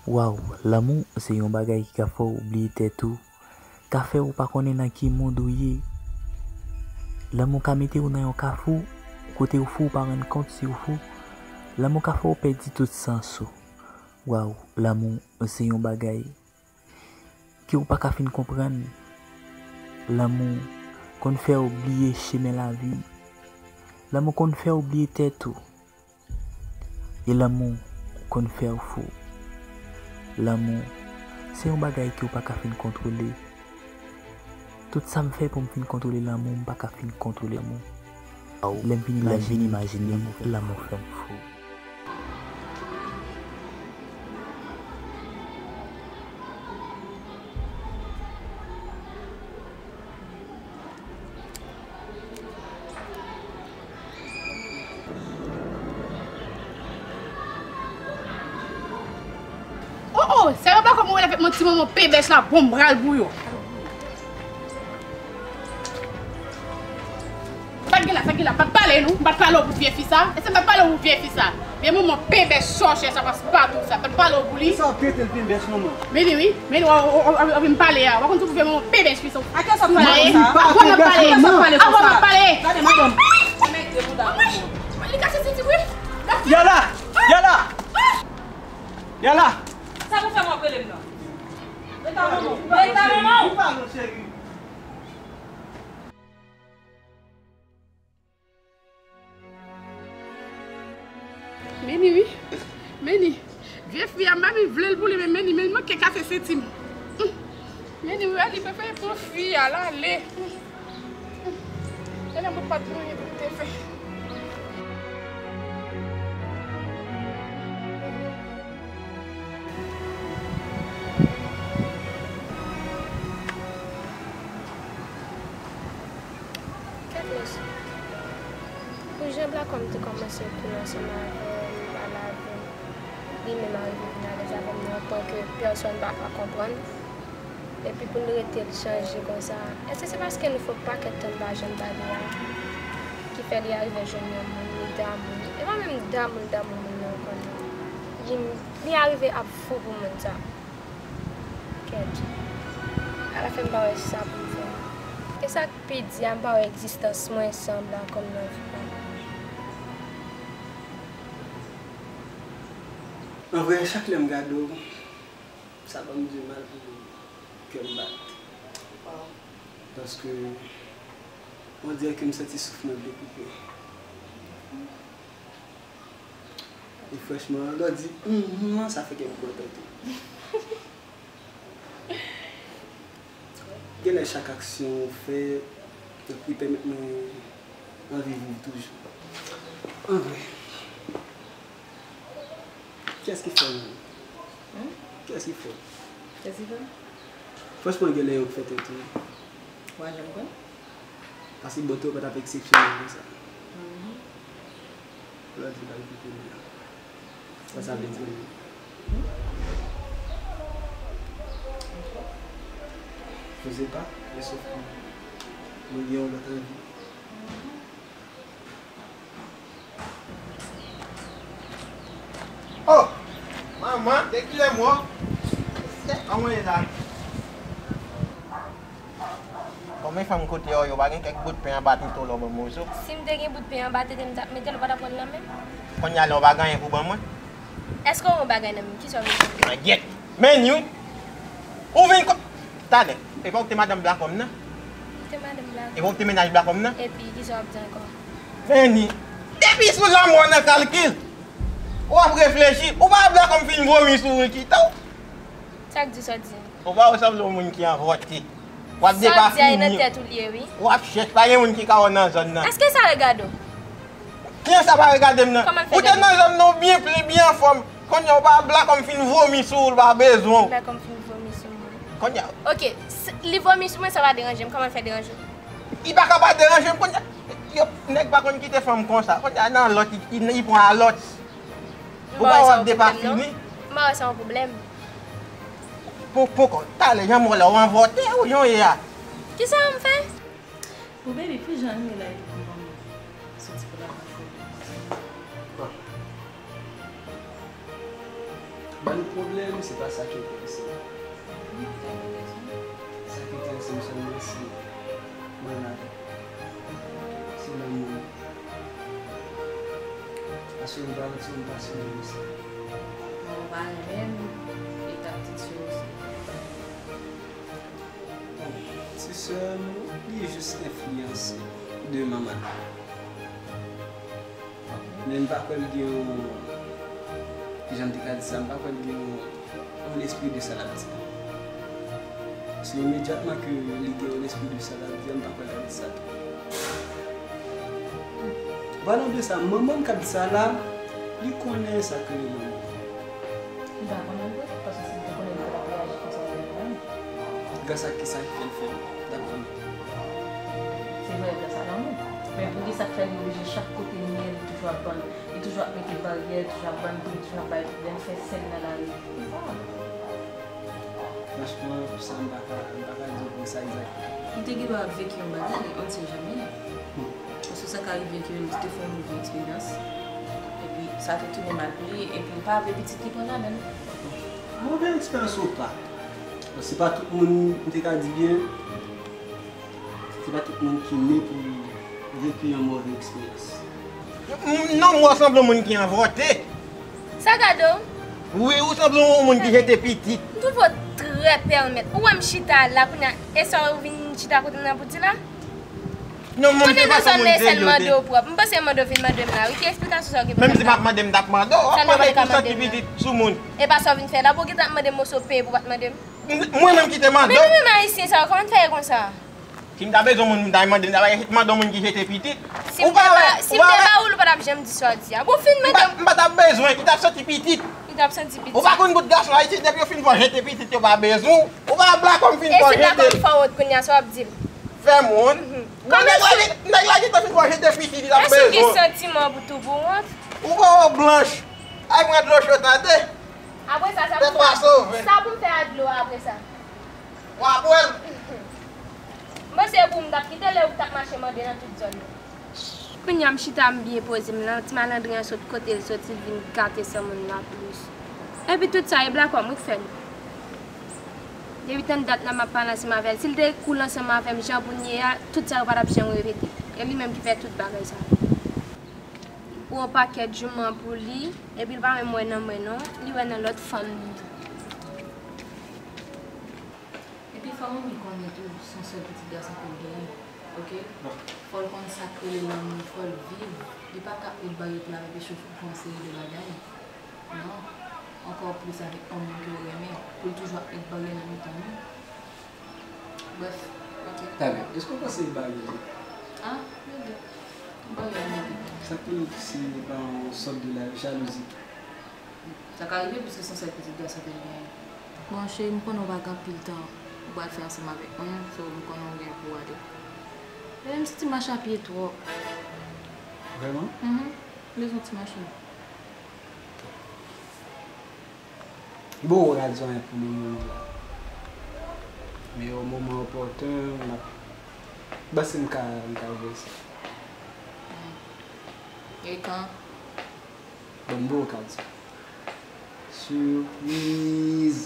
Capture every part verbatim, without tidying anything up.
Waw, lanmou se yon bagay ki ka fè w bliye tèt ou, ka fè w pa konnen nan ki mond ou ye. Lanmou ka mete w nan yon kafou kote w fou ou pa rann kont si w fou. Lanmou ka fè w pèdi tout sans ou. Waw, lanmou se yon bagay ke w pa ka fin konprann. Lanmou konn fè w bliye chemen lavi. Lanmou konn fè w bliye tèt ou. E lanmou konn fè w fou. Lanmou se yon bagay ke w pa ka fin kontwole. Tout sa m fè pou m fin kontwole lanmou, m pa ka fin kontwole lanmou. Lè m vin imajine, lanmou fè m fou. Oh, oh, sè yo pa kòman wè l avèk mon ti manman pebèch la, bon, m pral bouyon. Sa k gen la, sa k gen la, m pa t pale nou, m pa t pale w pou vye fi sa. Èske m pa t pale w pou vye fi sa? Vye manman pebèch chòchè sa, paspatousa, m pa t pale w pou li. Sa w trete l pebèch manman? Men li wi, men li w ap vin pale a. W a konn sou pou vye manman pebèch fi sa. A kè sa w pale? Apre m ap pale. Apre m ap pale. Gade madanm. Li kase senti wi. Yala! Yala! Yala! Sa pou fè m ap rele m nan? Reta manman. Reta manman. Meni wi. Meni. Vye fi a, m pa menm vle l pou li, men Meni, Meni manke kase senti m. Meni wi, li prefere pran fi a, l ale. Genlè mwen pa t gen anyen pou m te fè. Kèt mesye. Pou jan Black Homme te kòmanse koule ansanm avè m, pale avè m, li menm arive vin alèz avè m nan yon pwen ke pèsòn pa ka konprann. Epi pou l rete l chanje konsa, èske se paske nou fè yon pakèt tan n pa janm pale a ki fè li arive jwenn yon moun, li damou li? E pa menm damou l damou moun nan ankò non. Li, li arive ap fou pou moun sa. Kèt. Alafen m pa wè sa pou m fè. E sa k pi di a, m pa wè egzistans mwen san Black Homme nan vi pa m. An vrè, chak lè m gade w, sa ban m di mal pou kè m bat. Paske, on dirè ke m santi souf mwen vle koupe. E franchman, lè w di, "Hum, hum," sa fè kè m kontan tou. Genlè chak aksyon w fè, li pèmèt mwen anvi viv toujou. An vrè. Kiyès ki fè w menm? Hmm? Kiyès ki fè w? Kiyès ki fè m? Franchman, genlè yo k fè tèt ou. Ou pa janm kwè? Paske bòt ou pa t ap eksepsyonèl konsa. Mhm. Lè w di l pa repete li a. Sa sa vle di menm? Hmm? Je sais pas, men sòf ke mwen gen yon lòt anvi. Mhm. Oh! Manman, de kilè m wè w? Anmwey la. Konbyen fanm kote w yo pa gen kèk bout pen anba tete w lè w ban mwen w sou? Si m te gen bout pen anba tete m, m t ap mete l, ou pa t ap pran l nan men m. Kounye a la, ou pa gen anyen pou ban mwen? Èske w gen yon bagay nan men m? Kisa w vle di? Mwen gyèt! Men ni w! Ou vin ko-, talè, e pa ou k te madanm Black Homme nan? M te madanm Black Homme. E pa ou k te mennaj Black Homme nan? Epi, kisa w ap di ankò? Vini. Depi sou lanmò nan kalkil, w ap reflechi. Ou pa wè Black Homme fin vomi sou ou, li kite w? Sa k di sa w di? Ou pa wè w sanble yon moun ki anvòte. W ap depafini. Sa w di a nan tèt ou l ye, wi. W ap chèch, pa gen moun ki ka wè w nan zòn nan. Èske sa regade w? Kijan sa pa regade m nan? Ou te nan zòn nan, ou byen plen, byen anfòm. Kounye a, ou pa wè Black Homme fin vomi sou ou, l pa bezwen w. Black Homme fin vomi sou mwen. Kounye a. Ok, s-, li vomi sou mwen, sa pa deranje m. Kòman l fè deranje w? Li pa ka pa deranje m kounye a. Yo, nèg pa konn kite fanm konsa. Kounye a, nan lòt, li, li, li pran alòt. Ou pa wè w ap depafini? M pa wè sa yon pwoblèm. Pon, pon, talè, jan m wè w la, w anvòte ou jan w ye a? Kisa m fè? Bon, baby, pou jan nou ye la, epi pou manman. Soti pou la. Ban pwoblèm, se pa sa ki enterese m. Sa ki enterese m sèlman se malad. Se lanmou. Paske m pa ret sou m pa sou m. Ou pa renmen l, li t ap di sou ou. Ti sè m, li jis enfliyanse de manman l. Men m pa kwè l gen yon, kijan m te ka di sa, m pa kwè l gen yon, yon lespri de sa l ap di. Paske imedyatman ke li gen yon lespri de sa l ap di, m pa kwè l ap di sa tou. Ban nou de sa, manman m k ap di sa la, li konnen sa k rele lanmou. Li pa konnen vre, paske si li te konnen, li pa t ap reyaji konsa pou li menm. Gras a kisa ki fè l fè l, daprè w? Se vre, gras a lanmou. Men poukisa k fè li oblije chak kote m ye, li toujou ap ban, li toujou ap mete baryè, li toujou ap ban pri, li toujou ap bay pwoblèm, fè sèn nan lari? Li pa. Franchman, sa m pa ka, m pa ka di w konsa egzakteman. Li te gen dwa ap veki yon bagay, on ne sait jamais. Paske sa ka rive ke li te fè yon move eksperyans. Epi sa te tounen mal pou li. Epi li pa vle pitit li pran nan men l. Move eksperyans ou pa. Se pa tout moun, m te ka di byen, se pa tout moun ki ne pou veki yon move eksperyans. Non, m wè w sanble yon moun ki anvòte. Sa gade w? Wi, ou sanble yon moun ki jete pitit. M twouve w trè pèmèt. Ou wè m chita la kounye a, e sa w vin chita kote m nan pou di la? Non, mwen, m te panse yon moun serye w te. Sèl mande w pwòp. M panse mande w vin mande m la, wi. Ki eksplikasyon sa w gen pou fè m la? Menm si m ap mande, m t ap mande w. W ap pale pou sòti pitit sou moun. E pa sa w vin fè la, pou w gentan ap mande m moso peye pou w pa t mande m. M-, mwen menm ki te mande w. Men nou menm Ayisyen sa yo, kòman n fè ye konsa? Si m ta bezwen moun, m ta mande, m ta mande yon moun ki jete pitit. Si m te ba, si m te ba ou l, ou pa t ap janm di sa w di a. Bon, fin mande m. M pa t ap bezwen, ki t ap santi pitit. Ki t ap santi pitit. Ou pa konn bout gason Ayiti, depi yo fin fè w jete pitit, yo pa bezwen w. Ou pa bla kòm fin fè w jete. E si m ta konn fè wont kounye a, sa w ap di m? Fè m wont. Kòman nèg la, nèg la gentan fin fè w jete pitit, li t ap bezwen w. Èske w gen santiman pou tou pou wont? Ou pa wè w blanch. Ay, mwen dlo cho tande. Apre sa, sa pou m fè, sa pou m fè a dlo a apre sa? W a bwè l. M panse pou m t ap kite lè ou t ap mache mande nan tout zòn yo. Kounye a m chita m byen poze m lan, ti malandren an sot kote l soti, l vin gate san moun la plis. Epi tout sa, e blakòm wi k fè l. Depi tann dat la m ap pale ansanm avè l. Si l te cool ansanm avè m jan pou n ye a, tout sa yo pa t ap janm repete. E li menm ki fè tout bagay sa yo. Li pran yon pakèt jouman pou li, epi l pa menm wè nan mwen non, li wè nan lòt fanm li. Epi fò manmi konnen tou, se yon sèl pitit gason ke l genyen, oke? Fò l konn sa k rele lanmou, fò l viv. Li pa ka ap met baryè pou l ap anpeche w fè yon seri de bagay. Non. Ankò plis avèk yon moun ke w renmen, pou l toujou ap met baryè nan mitan nou. Brèf, oke. Talè, èske w panse l ba yo? Ah, bebe. Bon, yo mande. Sa ki si li pa yon sòt de la jalouzi? Sa ka rive, piske se yon sèl pitit gason ke l genyen. Bon, cheri, m konnen w pa gen anpil tan ou pral fè ansanm avèk mwen, so, m konnen w gen pou w ale. Bebe, m santi m mache a pye twòp. Vrèman? Mhm. M bezwen ti mache. M poko ka di w anyen pou le moman la. Men o moman opòten, m ap, m panse m ka, m ka voye sa. E kan? Bon, m poko ka di w. Sipriz.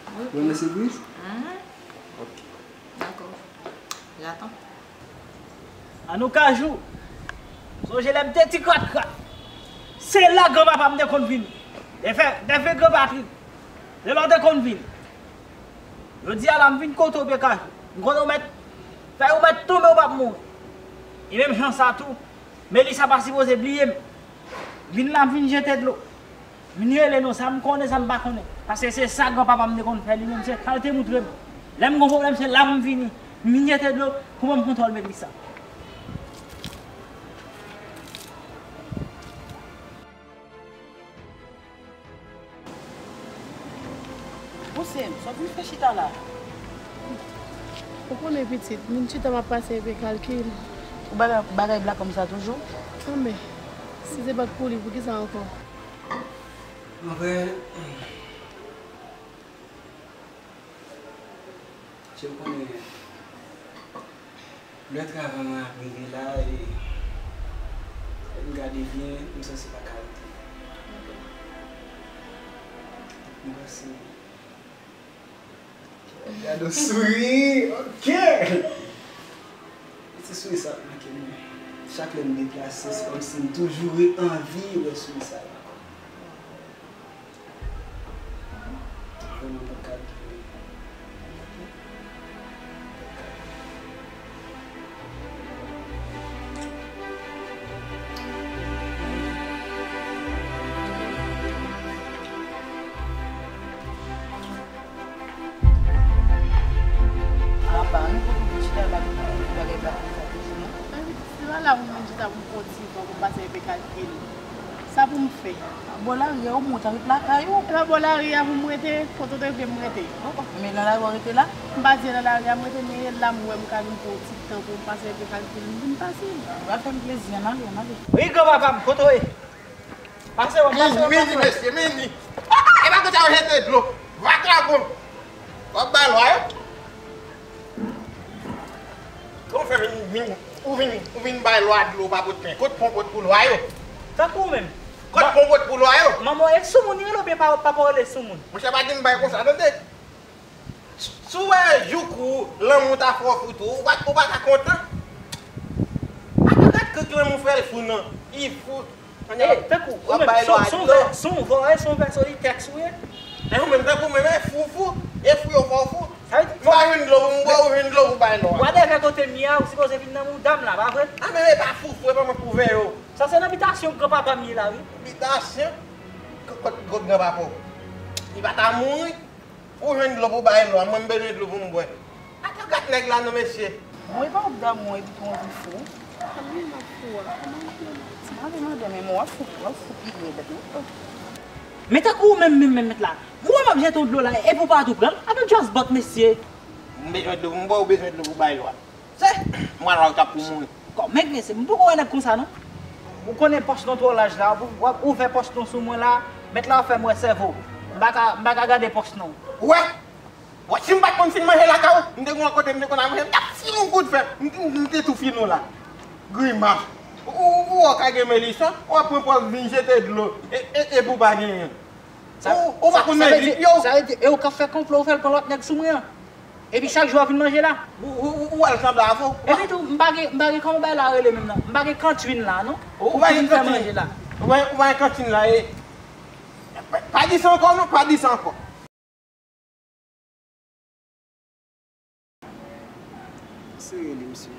Ok. Ou renmen sipriz? Mhm. Ok. Dakò. J'attends. An nou kajou. Sonje lè m te ti krat krat. Se la granpapa m te konn vini. Defen, defen Gran Patrik. Se la w te konn vini. Jodi a la m vin kote w pye kajou. M konnen w mèt fè, ou mèt tonbe, ou p ap mouri. E menm jan sa tou, Melisa pa sipoze bliye m. Vin la, m vin jete dlo. M vin rele non, sa m konnen, sa m pa konnen. Paske se sa granpapa m te konn fè li menm, se sa l te moutre m. Lè m gon pwoblèm, se la pou m vini. M vin jete dlo pou mwen m kontwòl Melisa. Pouse m, sa w vin fè chita la? Ou konnen pitit, m vin chita m ap pase epe kalkil. Ou bagay, bagay bla kòm sa toujou? Anben, si se pa t pou li, poukisa ankò? Anfen, Cheri, ou konnen, lè travay mwen ap rive la, e, lè m gade byen, m santi pa ka rete. Gade w souri, ok! Se souri sa k make m. Chak lè m deplase, se kòmsi m toujou re-, anvi wè souri sa la. Vrèman, m p ap ka di. Apa, nou poko vin chita la pou bagay pa konsa toujou, non? Se pa la pou m vin chita pou m pran ti tan pou m pase epe kalkil. Sa pou m fè? Bò lari a, ou monte, ou ret lakay ou. E pa bò lari a pou m rete, kote w te vle m rete. Oh, oh, men nan lari a w rete la? M pa di nan lari a m rete, men e la m wè m ka vin pran yon ti tan pou m pase epe kalkil, m vin pase. Ou pral fè m plezi, ann ale, ann ale. Wi, granpapa m, kote w ye? Pase wè m, pase wè m, pase wè m. Mini, mesye, mini. E pa konsa yo jete dlo. Vagabon. W ap bay lwa yo. Kòman w fè vin, vin, ou vin, ou vin bay lwa dlo pa pot plen? Kot pon pot pou lwa yo? Tankou ou menm. Kot pon pot pou lwa yo? Manman w e soumoun li rele oubyen pa, papa w rele soumoun? Monchè, pa di m bay konsa, tande. Si w wè jouk ou, lanmou ta fè w fou tou, ou pa, ou pa ka kontan. Apa gad krik lanmou fè l fou nan. Li fou. Kounye a, tankou, ou menm, se yon vòlè, se yon vòlè, se yon vè solitèks ou ye. E ou menm tankou menm, e fou, fou, e fou yo fè w fou. Sa vle di, m pa jwenn dlo pou m bwè, ou jwenn dlo pou bay lwa. Wadèvè kote m ye a, ou sipoze vin nan mouda m la, pa vre? A, men e pa fou, fou, e pa mwen k ouvè yo. Sa se nan bitasyon granpapa m ye la, wi. Bitasyon? Kot, kot granpapa w? Li pa ta mouri? Ou jwenn dlo pou bay lwa, mwen m bezwen dlo pou m bwè. Apa gad nèg la non, mesye. Bon, e pa w ap damou epi tou w anvi fou. Kòman m ap fou a? Kòman m ap fou a? Mande, mande, men w ap fou, w ap fou pi rèd. Men tankou ou menm, menm, menm, mèt la. Ou wè m ap jete yon dlo la, epi w pa tou pran l? I don't just but, mesye. M bezwen dlo pou m bwè, ou bezwen dlo pou bay lwa. Se mwa lwa ou t ap pou mouri. Kòm, men mesye, m poko wè nèg konsa non. Ou konnen pòch non twò laj la, w ap ouvè pòch non sou mwen la, mèt la ap fè m wè sèvo. M pa ka, m pa ka gade pòch non. Ou wè? Ou wè, si m pa t konn fin manje lakay ou, m te gon kote m te konn al manje, m t ap fini w kout fè, m, m, m te tou fini w la. Grimas. Ou, ou, ou wè w ka gen melisan, w ap pran pòz vin jete dlo, e, e, epi w pa genyen. Ou, ou pa konn mezi pye w. Sa vle di, e ou k ap fè konplo, ou fè l pran lòt nèg sou mwen an. Epi chak jou w ap vin manje la. Ou, ou, ou, ou wè l sanble avè w. Epi tou, m pa gen, m pa gen kòman bagay la rele menm nan. M pa gen kantwin la, non. Ou pa gen kantwin. Ou pa gen kantwin la, e. Pa, pa di sa ankò, non, pa di sa ankò. Serye li, mesye.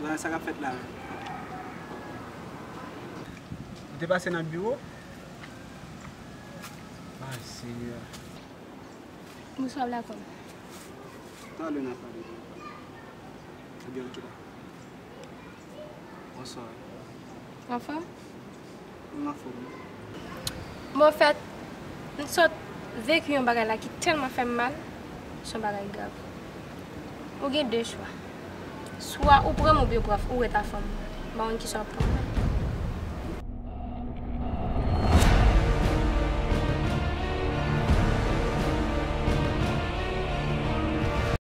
La, sa k ap fèt la menm? Ou te pase nan biwo? Ay, Senyè. Bonswa, Blacom. Talè n a pale de. Ebyen, ok, dakò. Bonswa. Anfòm? M anfòm. Bon, anfèt, m sot veki yon bagay la ki tèlman fè m mal, se yon bagay grav. Ou gen de chwa. Swa ou pran m oubyen ou pran, ou ret a fanm ou. M pa konn kisa w ap pran.